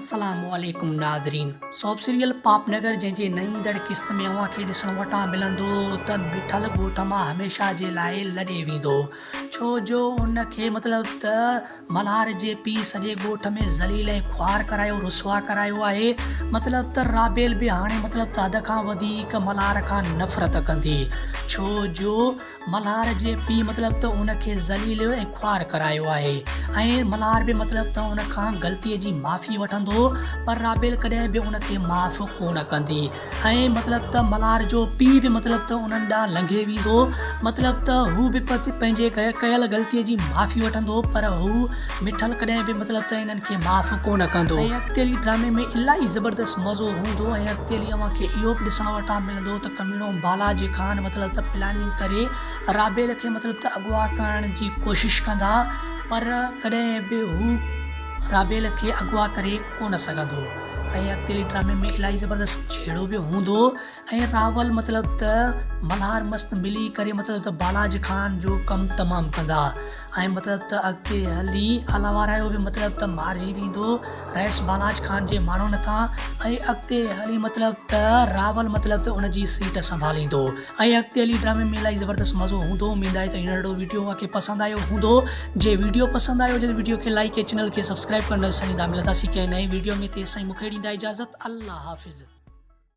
السلام عليڪم ناظرين سوپ سيريل پاپ نگر جنهن جي نئين ايندڙ قسط ۾ اوهان کي ڏسڻ وٽان ملندو ته مٺل ڳوٺ مان هميشه جي لاء لڏي ويندو ڇو جو ان کي مطلب ته ملهار جي پيء سڄي ڳوٺ ۾ ذليل ۽ خوار ڪرايو رسوا ڪرايو آهي مطلب ته رابيل به هاڻي مطلب ته حد کان وڌيڪ ملهار کان نفرت ڪندي ڇو جو ملهار جي پيء مطلب ته ان کي ذليل ۽ خوار ڪرايو آهي ۽ ملهار به مطلب ته ان کان غلطيء جي معافي وٺندو پر رابيل ڪڏهن به ان کي معاف ڪونه ڪندي ۽ مطلب ته ملهار جو پيء به مطلب ته انهن ڏانهن لنگهي ويندو مطلب ته هو به پنهنجي ڪيل غلطيء جي معافي وٺندو پر هو مٺل ڪڏهن به مطلب ته انهن کي معاف ڪونه ڪندو. ۽ اڳتي هلي ڊرامي ۾ الاهي زبردست مزو هوندو ۽ اڳتي هلي اوهان کي اهو به ڏسڻ وٽان ملندو ته ڪميڻو بالاجي خان مطلب ته پلاننگ ڪري رابيل کي مطلب ته اغوا ڪرڻ جي ڪوشش ڪندا پر ڪڏهن به هو رابيل کي اغوا ڪري ڪونه سگهندو ۽ اڳتي هلي ڊرامي ۾ الاهي زبردست جهيڙو به هوندو ۽ راول مطلب ته ملهار مست ملي ڪري مطلب ته بالاجي خان جو ڪم تمام ڪندا ۽ مطلب ته اڳتي هلي الاوارايو به مطلب ته مارجي ويندو رئيس بالاچ خان جي ماڻهن هٿان ۽ اڳتي هلي مطلب ته راول مطلب ته ان جي سيٽ سنڀاليندو ۽ اڳتي هلي ڊرامي ۾ الائي زبردست مزو هوندو اميد آهي ته هي ننڍڙو ويڊيو اوهان کي پسند آيو هوندو جي ويڊيو پسند آيو هجي ته ويڊيو کي لائيڪ ۽ چينل کي سبسڪرائب ڪرڻ نه وساريندا ملنداسين ڪنهن نئين ويڊيو ۾ تيسين مونکي ڏيندا اجازت الله حافظ.